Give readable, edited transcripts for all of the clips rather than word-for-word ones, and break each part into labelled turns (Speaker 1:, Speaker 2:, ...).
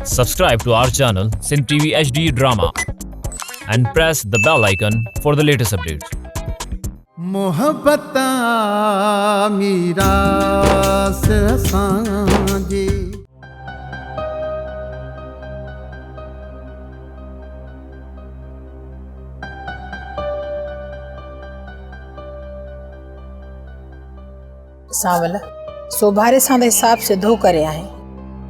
Speaker 1: Subscribe to our channel Sindh TV HD Drama and press the bell icon for the latest updates.
Speaker 2: محبت آ ميراث اسان جي.
Speaker 3: سانول، سوڀاري سان ته حساب سڌو ڪري آهين،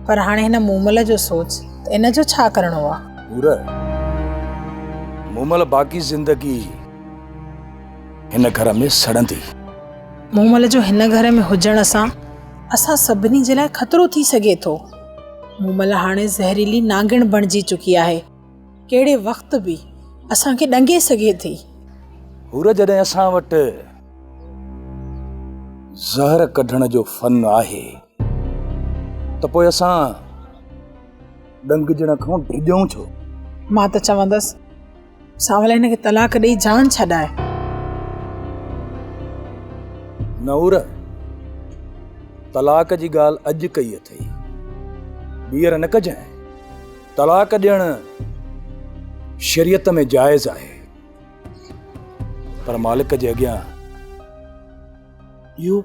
Speaker 3: پر هاڻي هن مومل جو سوچ ته ان جو ڇا ڪرڻو آ؟
Speaker 4: حور، مومل باقي زندگي هن گهر ۾ سڙندي.
Speaker 3: مومل جو هن گهر ۾ هجڻ سان اسان سڀني جي لاء خطرو ٿي سگهي ٿو. مومل هاڻي زهريلي نانگڻ بڻجي چڪي آهي. ڪهڙي وقت به اسان کي ڏنگي سگهي ٿي.
Speaker 4: حور جڏهن اسان وٽ زهر ڪڍڻ جو فن آهي ته پوء اسان ڏنگجڻ کان ڊڄون ڇو؟
Speaker 3: مان ته چوندس سانول هن کي طلاق ڏئي جان ڇڏائي.
Speaker 4: نه حور، طلاق جي ڳالهه اڄ ڪئي اٿئي، ٻيهر نه ڪجانء. طلاق ڏيڻ شريعت ۾ جائز آهي پر مالڪ جي اڳيان اهو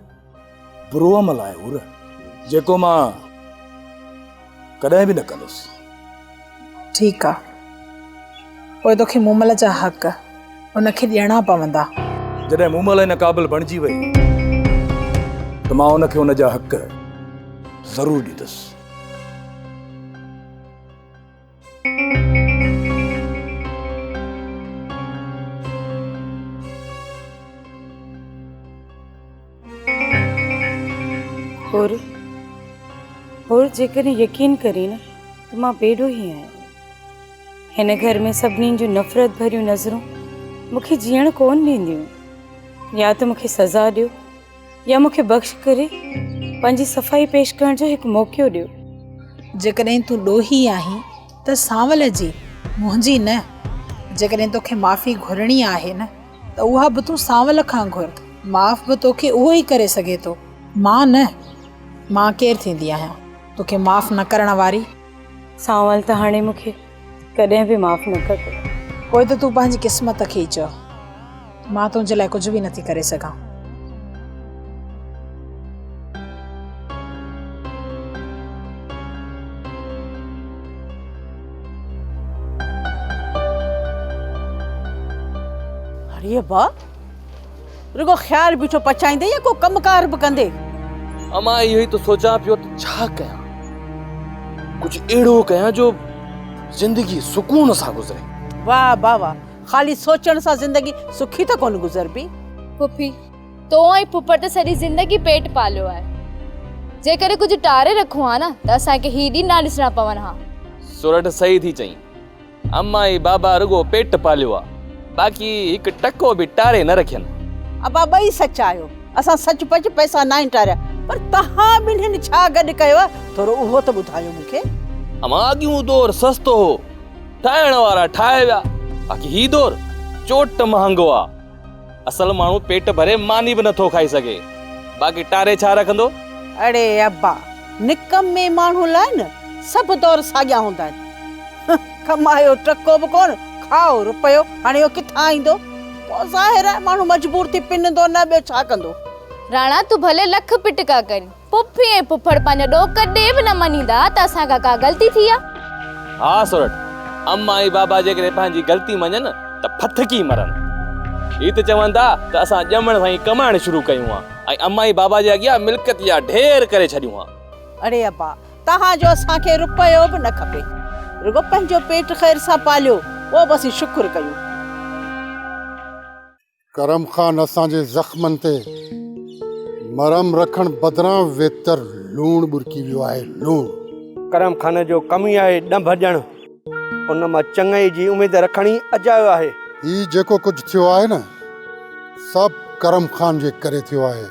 Speaker 4: برو عمل آهي حور، جيڪو مان ڪڏهن به نه ڪندس.
Speaker 3: ٺيڪ آ، پوء توکي مومل جا حق ان کي ڏيڻا پوندا.
Speaker 4: جڏهن مومل ان قابل بڻجي وئي ته مان ان کي ان جا حق ضرور ڏيندس.
Speaker 5: حور، حور جيڪڏهن يقين ڪرين نه ته مان بي ڏوهي آهيان. هن گهر ۾ سڀني جون نفرت ڀريون نظرون مون کي جيئڻ ڪونه ڏينديون. يا ته مون کي سزا ڏيو يا مون کي بخش ڪري پنهنجي صفائي پيش ڪرڻ جو هڪ موقعو ڏيو.
Speaker 3: جيڪڏهن تون ڏوهي آهين ته سانول جي، منهنجي نه. جيڪڏهن توکي معافي گهرڻي آهي نه ته اها به تون سانول کان گهر. معاف به توکي اهو ئي ڪري سگهي ٿو، مان نه. مان ڪير ٿيندي آهيان توکي معاف نه ڪرڻ واري؟
Speaker 5: سانول ته هاڻي مون کي ڪڏهن به معاف نه ڪندو.
Speaker 3: پوء ته تون پنهنجي قسمت کي ئي چئه. مان تنهنجي لاء ڪجهه به نٿي ڪري سگهان.
Speaker 6: اڙي ابا، رڳو خيال بيٺو پچائيندين يا ڪو ڪم ڪار به ڪندين؟
Speaker 7: امان اهو ئي ته سوچان پيو ته ڇا ڪيان؟ ڪجهه اهڙو ڪيان جو زندگي سڪون سان گذري.
Speaker 6: واهه ابا واهه، خالي سوچڻ سان زندگي سکي ته ڪونه گذربي.
Speaker 8: پڦي، تو ۽ ڦڦڙ ته سڄي زندگي پيٽ پاليو آهي. جيڪڏهن ڪجهه ٽاري رکون ها نه ته اسان کي هي ڏينهن نه ڏسڻا پون ها.
Speaker 7: سورٺ صحيح ٿي چئين. اما ۽ بابا رڳو پيٽ پاليو آ، باقي هڪ ٽڪو به ٽاري نه رکين.
Speaker 6: ابا ٻئي سچ آهيو. اسان سچ پچ پئسا ناهن ٽاريا، پر توهان ٻنهين ڇا گڏ ڪيو آهي، ٿورو اهو ته ٻڌايو مون کي.
Speaker 7: اما اڳيون دور سستو هو، ٺاهڻ وارا ٺاهي ويا، باقي هي دور چوٽ مهانگو آ. اصل ماڻهو پيٽ ڀري ماني به نٿو کائي سگهي، باقي ٽاري ڇا رکندو؟
Speaker 6: اڙي ابا، نڪمي ماڻهو لاء نه سڀ دور ساڳيا هوندا آهن. ڪمايو ٽڪو به ڪونه، کائو رپيو، هاڻي اهو ڪٿان ايندو؟ پوء ظاهر آهي ماڻهو مجبور ٿي پنندو نه ٻيو ڇا ڪندو؟
Speaker 8: راڻا تون ڀلي لک پٽڪا ڪرين، پڦي ۽ پڦڙ پنهنجو ڏوهه ڪڏهن به نه مڃيندا ته اسان کان ڪا غلطي ٿي آ.
Speaker 7: ها سورٺ، اما ۽ بابا جيڪڏهن پنهنجي غلطي مڃن ته ڦٿڪي مرن. هي ته چون ٿا ته اسان ڄمڻ سان ئي ڪمائڻ شروع ڪيون ها ۽ اما ۽ بابا جي اڳيان ملڪيت جا ڍير ڪري ڇڏيون ها.
Speaker 6: اڙي ابا، توهان جو اسان کي رپيو به نه کپي. رڳو پنهنجو پيٽ خير سان پاليو، اهو به اسين شڪر ڪيون.
Speaker 9: ڪرم خان اسان جي زخمن تي مرهم رکڻ بدران ويتر لوڻ ٻرڪي ويو آهي، لوڻ.
Speaker 10: ڪرم خان جو ڪم ئي آهي ڏنڀ ڏيڻ، ان مان چڱائي جي اميد رکڻ ئي اجايو آهي.
Speaker 9: هي جيڪو ڪجهه ٿيو آهي نه، سڀ ڪرم خان جي ڪري ٿيو آهي.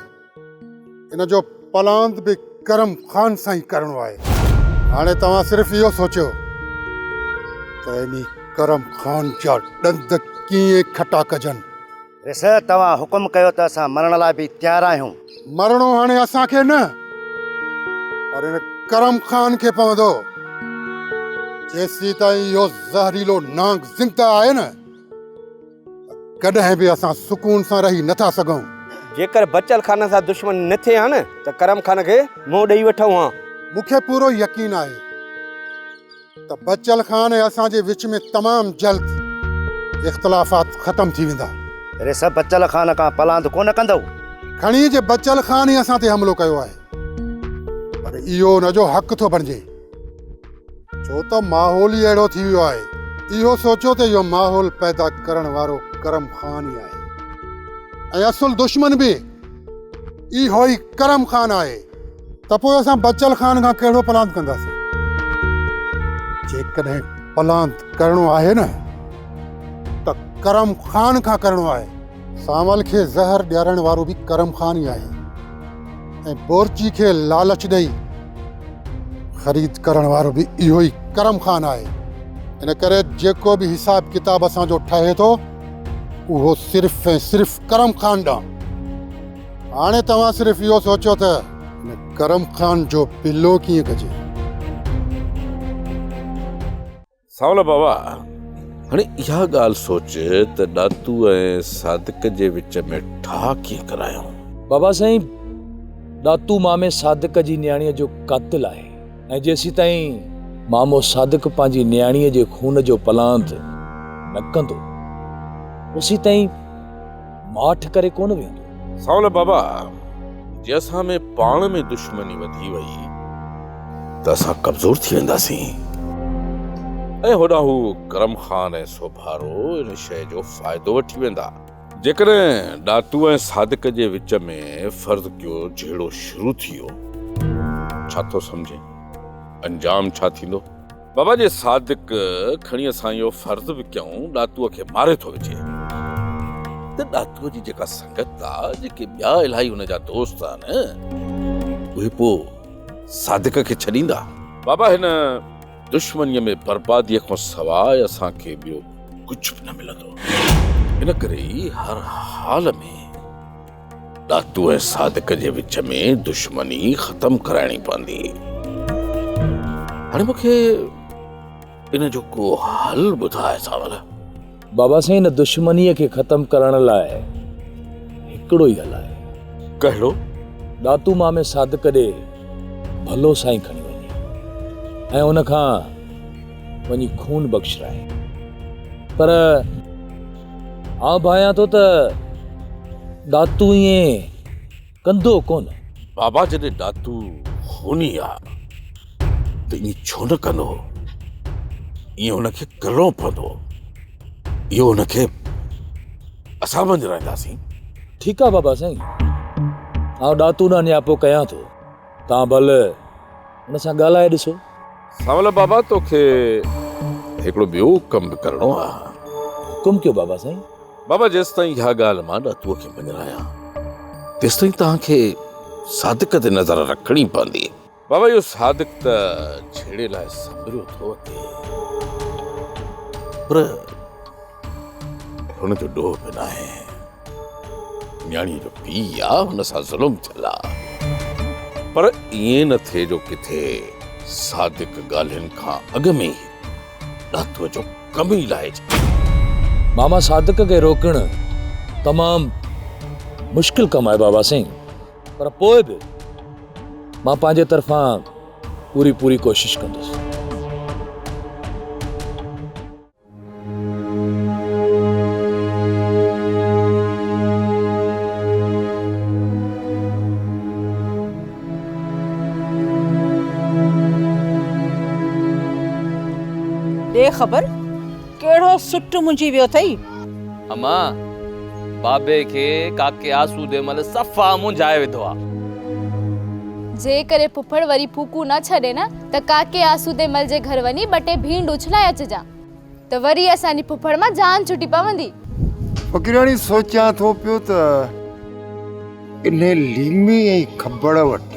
Speaker 9: ان جو پلاند به ڪرم خان سان ئي ڪرڻو آهي. هاڻي توهان صرف اهو سوچيو ته انهي ڪرم خان جا ڏند ڪيئن کٽا ڪجن.
Speaker 11: رس، توهان حڪم ڪيو ته اسان مرڻ لاء به تيار آهيون.
Speaker 9: مرڻو هاڻي اسان کي نه پر ان ڪرم خان کي پوندو. جيسيتائين اهو زهريلو نانگ زنده آهي نه ته ڪڏهن به اسان سڪون سان رهي نه ٿا سگهون.
Speaker 10: جيڪر بچل خان سان دشمني نه ٿئي ها نه ته ڪرم خان کي منهن ڏئي وٺون ها.
Speaker 9: مون کي پورو يقين آهي ته بچل خان ۽ اسان جي وچ ۾ تمام جلد اختلافات ختم ٿي ويندا.
Speaker 11: ريس بچل خان کان پلاند ڪونه ڪندؤ؟
Speaker 9: کڻي جي بچل خان ئي اسان تي حملو ڪيو آهي پر اهو ان جو حق ٿو بڻجي. ڇو ته ماحول ئي اهڙو ٿي ويو آهي. اهو سوچيو ته اهو ماحول پيدا ڪرڻ وارو ڪرم خان ئي آهي ۽ اصل دشمن به اهو ئي ڪرم خان آهي ته پوء اسان بچل خان کان ڪهڙو پلاند ڪنداسين؟ جيڪڏهن پلاند ڪرڻو آهي نه ته ڪرم خان کان ڪرڻو آهي. سانول کي زهر ڏيارڻ وارو به ڪرم خان ئي آهي ۽ بورچي کي لالچ ڏئي خريد ڪرڻ وارو به اهو ئي ڪرم خان آهي. ان ڪري جيڪو به حساب ڪتاب اسان جو ٺهي ٿو اهو صرف ۽ صرف ڪرم خان ڏانهن. هاڻي توهان صرف اهو سوچيو ته ان ڪرم خان جو بلو ڪيئن ڪجي.
Speaker 12: سانولا بابا، هاڻي اها ڳالهه سوچ ته ڏاتو ۽ صادق جي وچ ۾ ٺاهه ڪيئن ڪرايون؟
Speaker 4: بابا سائين، ڏاتو مامي صادق جي نياڻيء جو قاتل آهي ۽ جيسيتائين مامو صادق پنهنجي نياڻيء جي خون جو پلاند نه ڪندو، اوسيتائين ماٺ ڪري ڪونه ويهندو.
Speaker 12: سانولا بابا، جي اسان ۾ پاڻ ۾ دشمني وڌي وئي ته اسان ڪمزور ٿي وينداسين ۽ هوڏانهن هو ڪرم خان ۽ سوڀارو ان شيء جو فائدو وٺي ويندا. جيڪڏهن ڏاتو ۽ صادق جي وچ ۾ فرض ڪيو جهيڙو شروع ٿي ويو، ڇا ٿو سمجهين انجام ڇا ٿيندو؟ بابا جي صادق کڻي اسان اهو فرض به ڪيون ڏاتوء کي ماري ٿو وجهي ته ڏاتوء جي جيڪا سنگت آ جيڪي ٻيا الاهي هن جا دوست آهن اهي پوء صادق کي ڇڏيندا؟ بابا هن دشمنيء ۾ برباديء کان سواء اسان کي ٻيو ڪجهه به نه ملندو ان ڪري ئي هر حال ۾ ڏاتو ۽ صادق جي وچ ۾ دشمني ختم ڪرائڻي پوندي. هاڻي مون کي ان جو ڪو حل ٻڌاء سانول.
Speaker 4: بابا سائين ان دشمنيء کي ختم ڪرڻ لاء هڪڙو ئي حل آهي.
Speaker 12: ڪهڙو؟
Speaker 4: ڏاتو مامي صادق ڏي ڀلو سائين کڻي وڃي ۽ ان کان وڃي خون بخشرائي. پر آئون ڀانيان ٿو ته ڏاتو ائين ڪندو ڪونه.
Speaker 12: بابا جڏهن ڏاتو خوني آ ته ائين ڇو نه ڪندو؟ ائين هن کي ڪرڻو پوندو. اهو هن کي اسان مڃرائينداسين.
Speaker 4: ٺيڪ آ بابا سائين، آئون ڏاتو ڏانهن نياپو ڪيان ٿو. توهان ڀل هن سان ڳالهائي ڏسو.
Speaker 12: سانول بابا توکي هڪڙو ٻيو ڪم به ڪرڻو آ.
Speaker 4: حڪم ڪيو بابا سائين.
Speaker 12: بابا جيستائين اها ڳالهه مان ڏاتوء کي مڃرايان تيستائين توهان کي صادق تي نظر رکڻي پوندي. بابا اهو صادق ته جهيڙي لاء سنبريو ٿو اچي پر هن جو ڏوهه به ناهي. نياڻيء جو پيء آ، هن سان ظلم ٿيل آ. پر ائين نه ٿئي جو ڪٿي صادق ڳالهين کان اڳ ۾ ئي ڏاتوء جو ڪم ئي لاهي ڇڏي.
Speaker 4: ماما صادق کي روڪڻ تمام مشڪل ڪم آهي بابا سائين، پر پوء به مان پنهنجي طرفان پوري پوري ڪوشش ڪندس.
Speaker 6: ڏي خبر ڪهڙو سٽ منجهي ويو اٿئي؟
Speaker 7: اما، بابي کي ڪاڪي آسودي مهل صفا منجهائي وڌو آ.
Speaker 8: جيڪڏهن ڦڦڙ وري ڦوڪون نه ڇڏي نه ته ڪاڪي آسودي مل جي گهر وڃي ٻه ٽي ڀينڊ اڇلائي اچجان ته وري اسان جي ڦڦڙ مان جان ڇٽي پوندي.
Speaker 13: فقيراڻي سوچيان ٿو پيو ته انهي ليمي ۽ کبڙ وٽ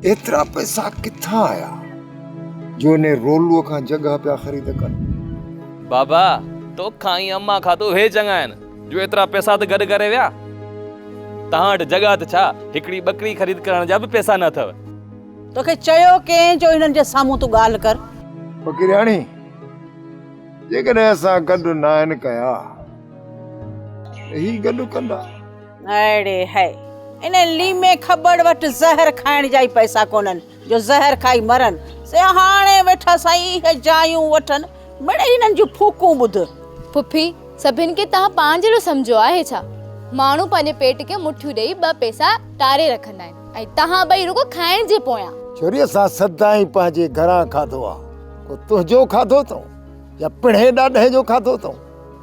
Speaker 13: ايترا پئسا ڪٿان آيا جو انهي رولوء کان جڳهه پيا خريد ڪن.
Speaker 7: بابا توکان ۽ امان کان ته اهي چڱا آهن جو ايترا پئسا ته گڏ ڪري ويا. توهان وٽ جڳهه ته ڇا هڪڙي ٻڪري خريد ڪرڻ جا به پئسا نه اٿو.
Speaker 6: توکي چيو ڪنهن جو هنن جي سامهون تون ڳالهه ڪر.
Speaker 13: فقيرياڻي، جيڪڏهن اسان گڏ ناهن ڪيا ته هي گڏ ڪندا.
Speaker 6: اڙي هي، ان ليمي کٻڙ وٽ زهر کائڻ جا ئي پئسا ڪونهن جو زهر کائي مرن، سي هاڻي ويٺا سائين اهي جايون وٺن، مڙئي هنن جون ڦوڪون ٻڌ.
Speaker 8: پڦي، سڀن کي توهان پاڻ جهڙو سمجهيو آهي ڇا؟ ماڻهو پنهنجي پيٽ کي مٺيون ڏيئي ٻه پئسا ٽاري رکندا آهن ۽ توهان ٻئي رڳو کائڻ جي پويان.
Speaker 13: ڇوري اسان سدائين پنهنجي گهران کاڌو آ، ڪو تنهنجو کاڌو اٿئون يا پڻهين ڏاڏهين جو کاڌو اٿئون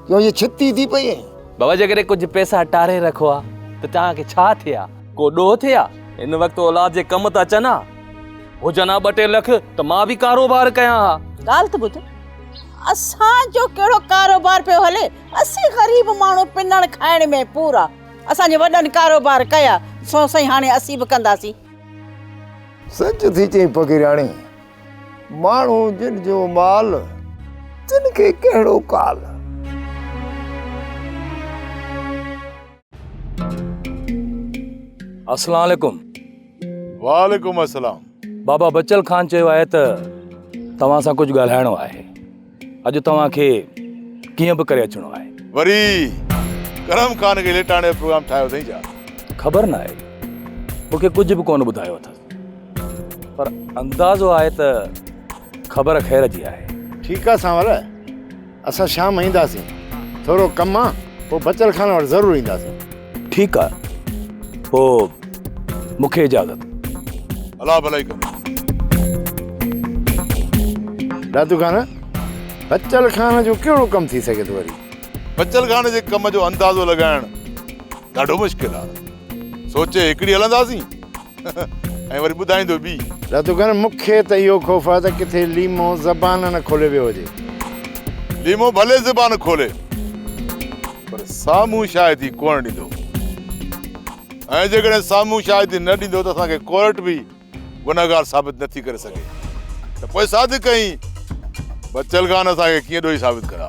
Speaker 13: جو ائين ڇتي ٿي پئي آهين.
Speaker 7: بابا جيڪڏهن ڪجهه پئسا ٽاري رکو ها ته توهان کي ڇا ٿئي ها؟ ڪو ڏوهه ٿئي ها؟ هن وقت اولاد جي ڪم ته اچن ها. هجن ها ٻه ٽي لک ته مان به ڪاروبار ڪيان ها.
Speaker 6: ڳالهه ته ٻڌ، اسان جو ڪهڙو ڪاروبار پيو هلي، اسين غريب ماڻهو پنڻ کائڻ ۾ پورا، اسان جي وڏن ڪاروبار ڪيا، سو سائين هاڻي اسين به ڪنداسين.
Speaker 13: سچ ٿي چئين فقيرياڻي، ماڻهو جن جو مال، تن کي ڪهڙو ڪال.
Speaker 4: السلام عليڪم.
Speaker 12: وعليڪم السلام.
Speaker 4: بابا بچل خان چيو آهي ته توهان سان ڪجهه ڳالهائڻو آهي. اڄ توهان کي ڪيئن به ڪري اچڻو آهي.
Speaker 12: وري ڪرم خان کي ليٽائڻ جو پروگرام ٺاهيو اٿئي ڇا؟
Speaker 4: خبر ناهي. مون کي ڪجهه به ڪونه ٻڌايو اٿس. پر اندازو آهي ته خبر خير جي آهي.
Speaker 13: ٺيڪ آ سانول. اسان شام اينداسين. ٿورو ڪم آ، پوء بچل خان وٽ ضرور اينداسين.
Speaker 4: ٺيڪ آ، پوء مون کي اجازت.
Speaker 12: الله ڀلائي ڪندو.
Speaker 13: دادو خان، بچل خان جو ڪهڙو ڪم ٿي سگهي ٿو وري؟
Speaker 12: بچل خان جي ڪم جو اندازو لڳائڻ ڏاڍو مشڪل آ. سوچي هڪڙي هلنداسين. ۽ وري ٻڌائيندو ٻي.
Speaker 13: رتوگن، مون کي ته اهو خوف آهي ته ڪٿي ليمو زبان نه کولي ويو هجي.
Speaker 12: ليمو ڀلي زبان کولي پر سامهون شاهدي ڪونه ڏيندو ۽ جيڪڏهن سامهون شاهدي نه ڏيندو ته اسان کي ڪورٽ به گنهگار ثابت نٿي ڪري سگهي ته پوء صادق ۽ بچل خان اسان کي ڪيئن ڏوهي ثابت ڪندا؟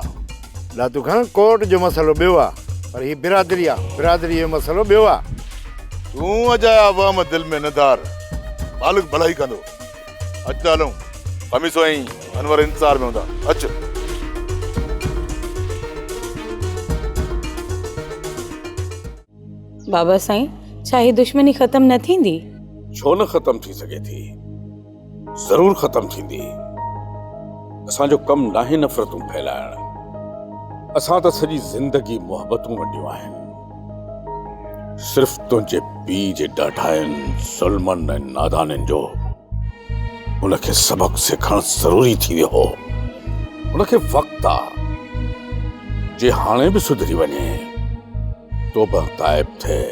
Speaker 13: لاتو خان، ڪورٽ جو مسئلو ٻيو آ، پر هي برادري آ، برادري جو مسئلو ٻيو آ.
Speaker 12: تون اجايا وهم دل ۾ نه ڌار، مالڪ ڀلائي ڪندو. اچ ته هلون، خميسو ۽ انور انتظار ۾ هوندا، اچ.
Speaker 5: بابا سائين، ڇا هي دشمني ختم نه ٿيندي؟
Speaker 12: ڇو نه ختم ٿي سگهي ٿي، ضرور ختم ٿيندي. اسان جو ڪم ناهي نفرتون ڦهلائڻ، اسان ته سڄي زندگي محبتون ونڊيون آهن. صرف تنهنجي پيء جي ڏاڍاين، ظلمن ۽ نادانين جو هن کي سبق سيکارڻ ضروري ٿي ويو هو. هن کي وقت آ، جي هاڻي به سڌري وڃي، توبه تائب ٿئي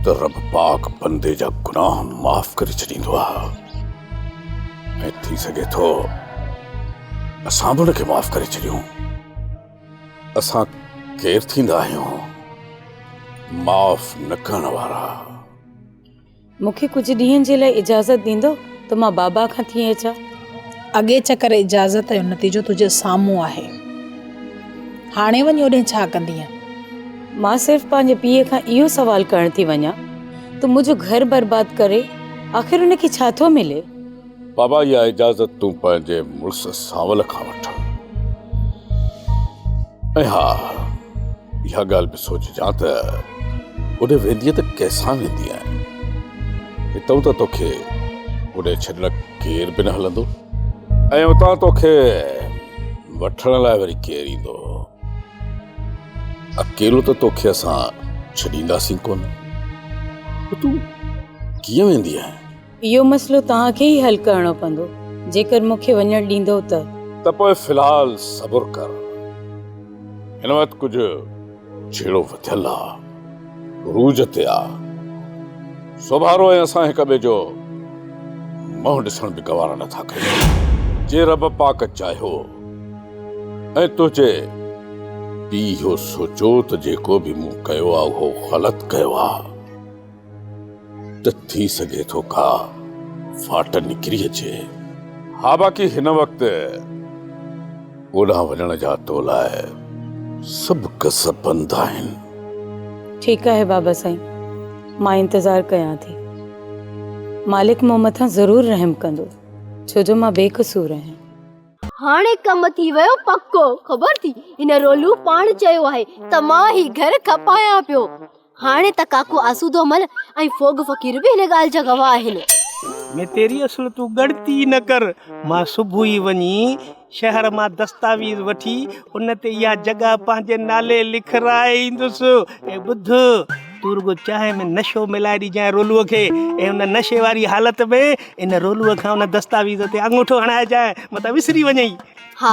Speaker 12: ته رب پاڪ بندي جا گناهه معاف ڪري ڇڏيندو آ ۽ ٿي سگهي ٿو اسان به هن کي معاف ڪري ڇڏيون. اسان ڪير ٿيندا آهيون معاف نه ڪرڻ وارا.
Speaker 5: مون کي ڪجهه ڏينهن جي لاء اجازت ڏيندؤ ته مان بابا کان ٿي اچان.
Speaker 3: اڳئين چڪر اجازت جو نتيجو تنهنجي سامهون آهي. هاڻي وڃي اوڏهين ڇا ڪندينء؟
Speaker 5: مان صرف پنهنجي پيء کان اهو سوال ڪرڻ ٿي وڃان ته منهنجو گهر برباد ڪري آخر هن کي ڇا ٿو ملي؟
Speaker 12: بابا اها اجازت تون پنهنجي مڙس سانول کان وٺ ۽ ها اها ڳالهه به سوچجان ته اوڏي ويندينء ته ڪنهن سان ويندينء؟ هتئون ته توکي اوڏي ڇڏڻ ڪير به نه هلندو ۽ اتان توکي وٺڻ لاء وري ڪير ايندو؟ اڪيلو ته توکي اسان ڇڏينداسين ڪونه. پوء تون ڪيئن ويندينء؟
Speaker 5: اهو مسئلو توهان کي ئي حل ڪرڻو پوندو، جيڪر مون کي وڃڻ ڏيندؤ ته.
Speaker 12: ته پوء في الحال صبر ڪر. هن وقت ڪجهه جهيڙو وڌيل آ، عروج تي آ. سوڀارو ۽ اسان هڪ ٻئي جو منهن ڏسڻ به گوارا نه ٿا ڪريون. جي رب پاڪ چاهيو ۽ تنهنجي پيء اهو سوچيو ته جيڪو به مون ڪيو آ اهو غلط ڪيو آ. ته ٿي سگهي ٿو ڪا ڦاٽ نڪري اچي. ها باقي هن وقت اوڏانهن وڃڻ جا تو لاء سڀ گس بند آهن.
Speaker 5: ٺيڪ آهي بابا سائين، مان انتظار ڪيان ٿي. مالڪ مون مٿان ضرور رحم ڪندو. ڇو جو مان بيقصور آهيان.
Speaker 14: هاڻي ڪم ٿي ويو پڪو. خبر ٿي هن رولو پاڻ چيو آهي ته مان هي گهر کپايان پيو. هاڻي ته ڪاڪو آسودو مل ۽ ڦوڳ فقير به هن ڳالهه جا گواهه آهن.
Speaker 15: ۾ تيري اصل تون ڳڻتي ئي نه ڪر. مان صبح ئي وڃي شهر مان دستاويز وٺي ان تي اها جڳهه پنهنجي نالي لکرائي ايندس. ۽ ٻڌ تون رڳو چانهه ۾ نشو ملائي ڏجانء رولوء کي ۽ ان نشي واري حالت ۾ ان رولوء کان ان دستاويز تي آڱوٺو هڻائجانء متان وسري وڃئي.
Speaker 14: ها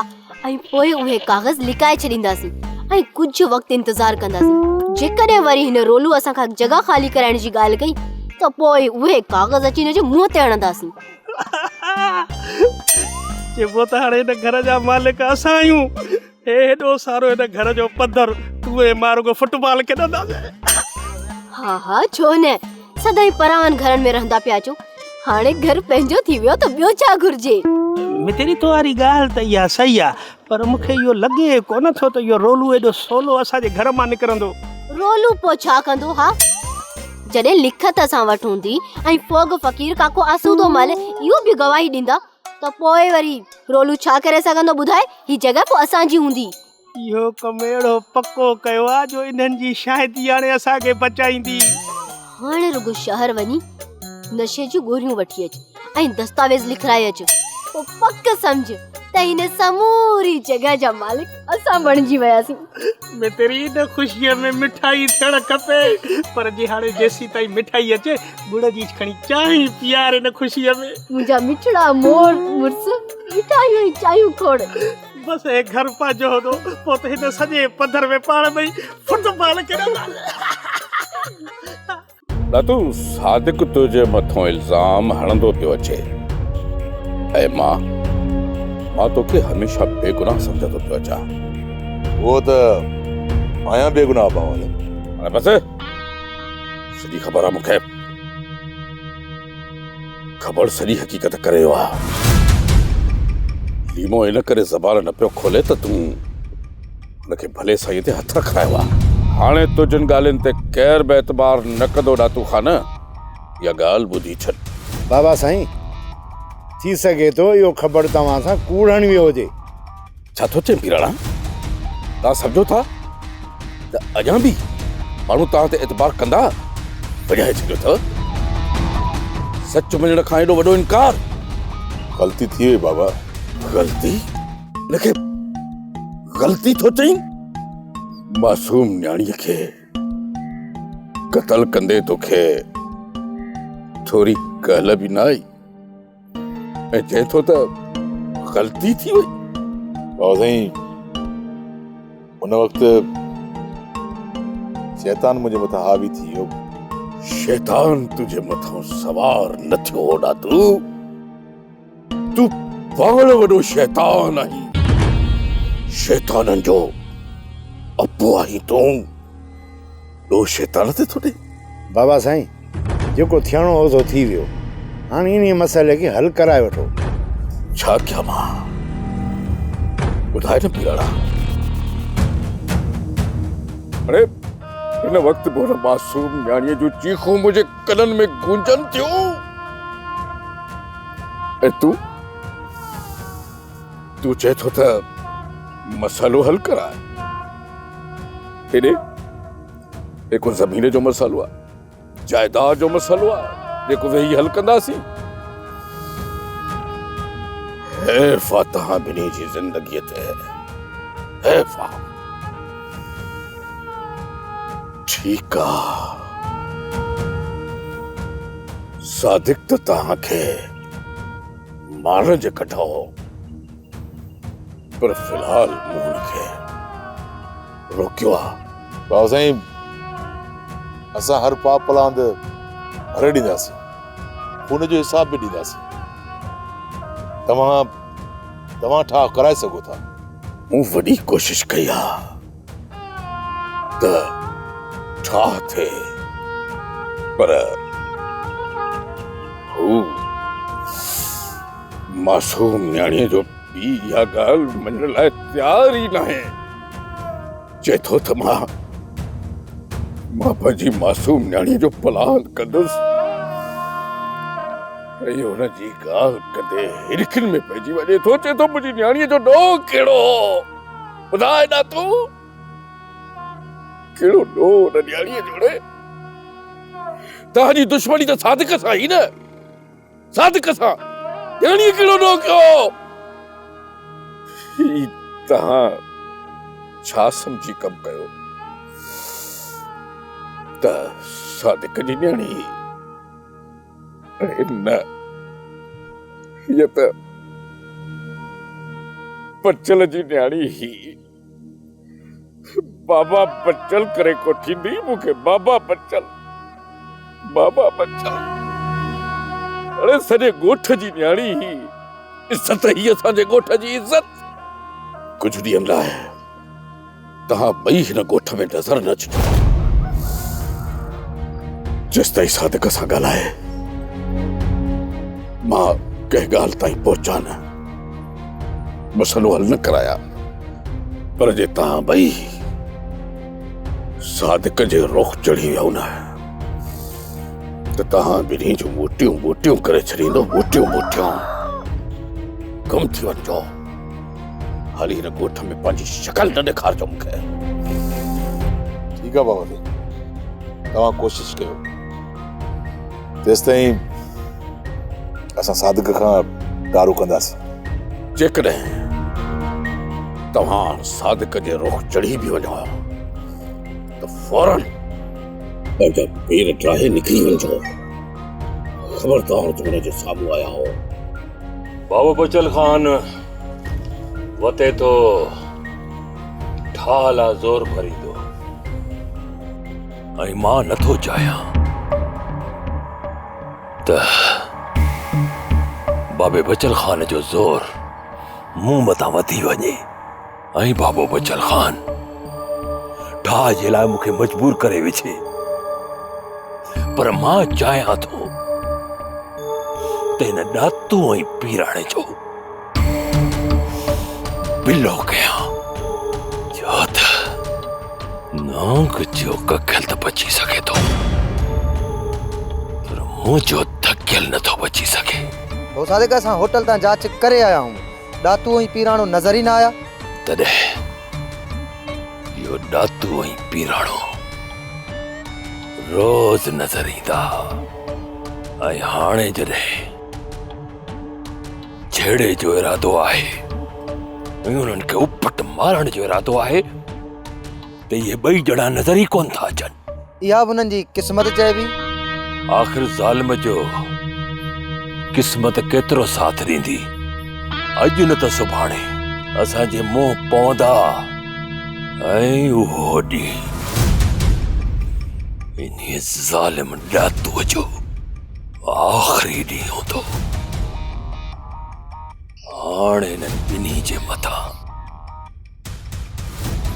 Speaker 14: ۽ پوء اهي ڪاغذ لڪائي ڇڏينداسين ۽ ڪجهه وقت انتظار ڪنداسين. جيڪڏهن وري هن رولو اسان کان جڳهه خالي ڪرائڻ جي ڳالهه ڪئي ته پوء اهي ڪاغذ اچي هن جي منهن تي هڻنداسين.
Speaker 15: چئبو ته هاڻي هن گهر جا مالڪ اسان آهيون. هي هيڏو سارو هن گهر جو پڌر تون ۽ مان رڳو فٽبال کيڏنداسين.
Speaker 14: ها ها ڇو نه، سدائين پراون گهرن ۾ رهندا پيا اچون. هاڻي گهر پنهنجو ٿي ويو ته ٻيو ڇا گهرجي.
Speaker 15: متيري تو واري ڳالهه ته اها صحيح آ پر مون کي اهو لڳي ڪونه ٿو ته اهو رولو ايڏو سولو اسان جي گهر مان نڪرندو.
Speaker 14: رولو پوء ڇا ڪندو ها؟ جڏهن لکت اسان وٽ هوندي ۽ ڦوڳ فقير ڪاڪو آسودو مل اهو به گواهي ڏيندا ته پوء وري رولو ڇا ڪري سگهندو ٻڌاء هي جڳهه پوء اسان جي هوندي.
Speaker 15: اهو ڪم اهڙو پڪو ڪيو آ جو انهن جي شاهدي هاڻي اسان کي بچائيندي.
Speaker 14: هاڻي رڳو شهر وڃي نشي جون گوريون وٺي اچ ۽ دستاويز لکرائي اچ، پوء پڪ سمجهه ته هن سموري جڳهه جا مالڪ اسان بڻجي وياسين.
Speaker 15: متري ان خوشيء ۾ مٺائي ٿيڻ کپي، پر جي هاڻي جيسيتائين مٺائي اچي ڳڙ جي کڻي چانهه پيار ان خوشيء ۾.
Speaker 14: منهنجا مٺڙا مور مڙس، مٺايون ۽ چانهيون کوڙ.
Speaker 15: بس هي گهر پنهنجو هوندو پوء ته هن سڄي پڌر ۾ پاڻ ٻئي فٽ بال کيڏنداسين.
Speaker 12: ڏاتو صادق تنهنجي مٿون الزام هڻندو پيو اچي ۽ مان مان توکي هميشه بيگناهه سمجهندو پيو اچان.
Speaker 16: اهو ته آهيان بيگناهه بابا.
Speaker 12: هاڻي بس سڄي خبر آ مون کي. خبر سڄي حقيقت ڪري ويو آ. ليمو ان ڪري زبان نه پيو کولي ته تون هن کي ڀلي سائينء تي هٿ رکرايو آ. هاڻي تنهنجين ڳالهين تي ڪير به اعتبار نه ڪندو ڏاتو خان، اها ڳالهه ٻڌي ڇڏ.
Speaker 13: بابا سائين، ٿي سگهي ٿو اهو کبڙ توهان سان ڪوڙ هڻي ويو هجي.
Speaker 12: ڇا ٿو چئين پيراڻا؟ توهان سمجهو ٿا ته اڃا به ماڻهو توهان تي اعتبار ڪندا؟ وڃائي ڇڏيو اٿو سچ مڃڻ کان ايڏو وڏو انڪار.
Speaker 16: غلطي ٿي وئي بابا.
Speaker 12: غلطي؟ ان کي غلطي ٿو چئين؟ معصوم نياڻيء کي قتل ڪندي توکي ٿوري ڪهل به نه آئي؟ ۽ چئي ٿو ته غلطي ٿي وئي.
Speaker 16: بابا سائين ان وقت شيطان منهنجي مٿان حاوي ٿي ويو.
Speaker 12: شيطان تنهنجي مٿان سوار نه ٿيو هو ڏاتو. تون پاڻ وڏو شيطان آهين. شيطانن جو ابو آهين تون. ڏوهه شيطان تي ٿو ڏئين.
Speaker 13: بابا سائين جيڪو ٿيڻو هو سو ٿي ويو. هاڻي انهيء مسئلي کي حل ڪرائي وٺو.
Speaker 12: ڇا ڪيان مان؟ ٻڌاء نه پيراڻا. اڙي هن وقت به هن معصوم نياڻيء جون چيخون منهنجي ڪنن ۾ گونجن ٿيون ۽ تون تون چئين ٿو ته مسئلو حل ڪراء. هيڏي هڪ زمين جو مسئلو آهي، جائيداد جو مسئلو آهي، جيڪو ويهي حل ڪنداسين. حيف آ توهان ٻنهي جي زندگيء تي، حيف آ. ٺيڪ آ، صادق ته توهان کي مارڻ جي ڪڍ هو. پر في الحال مون هن کي روڪيو آ.
Speaker 16: بابا سائين اسان هر پاپ پلاند ڀري ڏينداسين، خون جو حساب به ڏينداسين. توهان توهان ٺاهه ڪرائي سگهو ٿا.
Speaker 12: مون وڏي ڪوشش ڪئي آ ته ٺاهه ٿئي پر هو معصوم نياڻيء جو پيء اها ڳالهه مڃڻ لاء تيار ئي ناهي. چئي ٿو ته مان مان پنهنجي معصوم نياڻيء جو پلاند ڪندس. ۽ هن جي ڳالهه ڪندي هرکن ۾ پئجي وڃي ٿو، چئي ٿو منهنجي نياڻيء جو ڏوهه ڪهڙو هو؟ ٻڌاء ڏاتو، ڪهڙو ڏوهه هن نياڻيء جو ڙي؟ توهان جي دشمني ته صادق سان هئي نه؟ صادق سان نياڻيء ڪهڙو ڏوهه ڪيو هو؟ هي توهان ڇا سمجهي ڪم ڪيو ته صادق جي نياڻي اڙي نه، هيء ته بچل جي نياڻي هئي. بابا بچل ڪري ڪوٺيندي مون کي، بابا بچل، بابا بچل. اڙي سڄي ڳوٺ جي نياڻي هئي، عزت هئي اسان جي ڳوٺ جي عزت. ڪجهه ڏينهن لاء توهان ٻئي هن ڳوٺ ۾ نظر نه اچجو، جيستائين صادق سان ڳالهائي مان ڪنهن ڳالهه تائين پهچان نه، مسئلو حل نه ڪرايان. پر جي توهان ٻئي صادق جي رخ چڙهي ويو نه ته توهان ٻنهي جون ٻوٽيون ٻوٽيون ڪري ڇڏيندو، ٻوٽيون ٻوٽيون. گم ٿي وڃجو. هالي هن ڳوٺ ۾ پنهنجي شڪل نه ڏيکارجو مون کي.
Speaker 16: ٺيڪ آ بابا سائين، توهان ڪوشش ڪيو، تيستائين اسان صادق کان دارو ڪنداسين.
Speaker 12: جيڪڏهن توهان صادق جي رخ چڙهي به وڃو ته فورن پنهنجا پير ڊاهي نڪري وڃجو. خبردار جو هن جي سامهون آيا هو.
Speaker 4: بابو بچل خان وتي ٿو ٺاهه لا زور ڀريندو ۽ مان نٿو چاهيان ته بابي بچل خان جو زور مون مٿان وڌي وڃي ۽ بابو بچل خان ٺاهه جي لاء مون کي مجبور ڪري وجهي، پر مان چاهيان ٿو ته هن ڏاتو ۽ پيراڻي جو بلو ڪيان، ڇو ته نانگ جو ڪکيل ته بچي سگهي ٿو پر منهنجو ڌڪيل نٿو بچي سگهي.
Speaker 17: هو صادق اسان هوٽل تان جاچ ڪري آيا آهيون. ڏاتو ۽ پيراڻو نظر ئي نه آيا.
Speaker 4: تڏهن اهو ڏاتو ۽ پيراڻو روز نظر ايندا ۽ هاڻي جڏهن جهيڙي جو ارادو آهي ۽ انهن کي اپٽ مارڻ جو ارادو آهي ته اهي ٻئي ڄڻا نظر ئي ڪونه ٿا اچن.
Speaker 17: اها به انهن جي قسمت چئبي.
Speaker 4: آخر ظالم جو قسمت ڪيترو ساٿ ڏيندي. اڄ نه ته سڀاڻي اسان جي منهن پوندا ۽ اهو ڏينهن انهيء ظالم ڏاتوء جو آخري ڏينهن هوندو. هاڻ هنن ٻنهي جي مٿان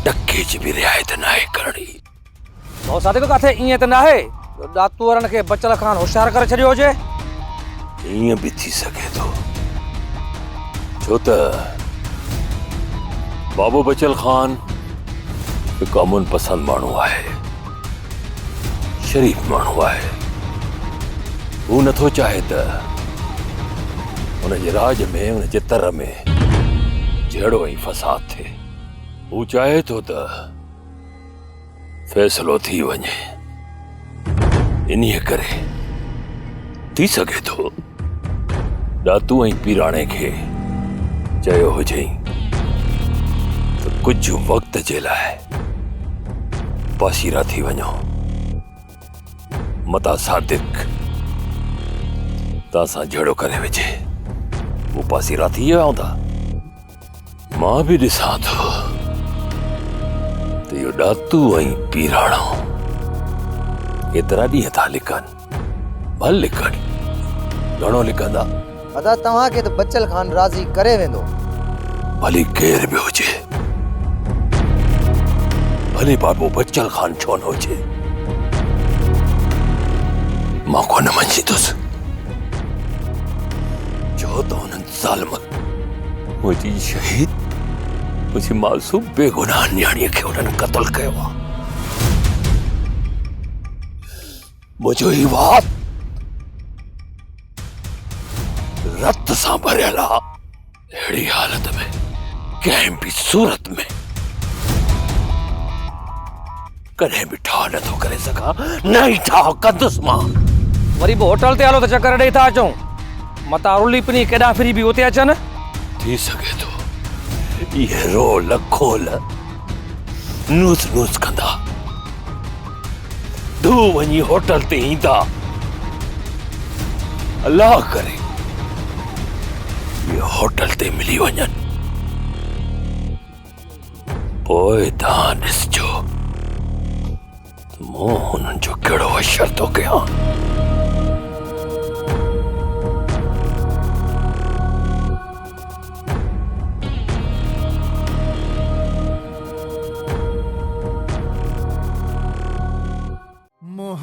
Speaker 4: ٽڪي جي به رعايت ناهي ڪرڻي.
Speaker 18: ڀائو صادق ڪاٿي ائين ته ناهي جو ڏاتو وارن کي بچل خان هوشيار ڪري ڇڏيو هجي؟
Speaker 4: ائين به ٿي سگهي ٿو، ڇو ته بابو بچل خان هڪ امن پسند ماڻهو آهي، شريف ماڻهو آهي. هو نٿو چاهي ته هن جي راڄ ۾ هن جي تر ۾ جهيڙو ۽ فساد ٿئي. هو چاهي ٿو ته فيصلو ٿي وڃي. انهيء ڪري ٿي سگهي ٿو ڏاتو ۽ پيراڻي کي چيو هجئين ته ڪجهه وقت جي لاء پاسيرا ٿي وڃو. متان صادق توهان سان جهيڙو ڪري وجهي. هو پاسيرا ٿي ويا هوندا. مان به ڏسان ٿو ته اهو ڏاتو ۽ پيراڻو ڪيترا ڏينهن ٿا لڪن. ڀل لڪن، گهڻو لڪندا.
Speaker 17: ادا توهان کي ته بچل خان راضي ڪري ويندو.
Speaker 4: ڀلي ڪير به هجي، ڀلي بابو بچل خان ڇو نه هجي، مان ڪونه مڃيندس. ڇو ته انهن ظالمن منهنجي شهيد، منهنجي معصوم بيگناهه نياڻيء کي انهن قتل ڪيو آهي. منهنجو هي وات
Speaker 12: رت سان ڀريل آ. اهڙي حالت ۾ ڪنهن به صورت ۾ ڪڏهن به ٺاهه نه ٿو ڪري سگهان، نه ئي ٺاهه ڪندس مان.
Speaker 18: وري به هوٽل تي هلو ته چڪر ڏئي ٿا اچون. متان رلي پني ڪيڏانهن ڦري به اتي اچن.
Speaker 12: ٿي سگهي ٿو اهي رول کول نوس نوس ڪندا ڌو وڃي هوٽل تي ايندا. الله ڪري اهي هوٽل تي ملي وڃن. پوء توهان ڏسجو ته مون هنن جو ڪهڙو حشر ٿو ڪيان.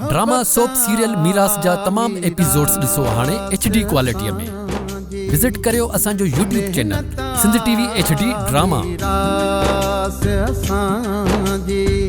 Speaker 19: ڊراما سوپ سيريل ميراث جا تمام ايپيسوڊز ڏسو هاڻي ايڇ ڊي ڪوالٽي ۾ وزٽ ڪريو اسان جو YouTube channel Sindh T V H D drama.
Speaker 2: ميراث اسان جي.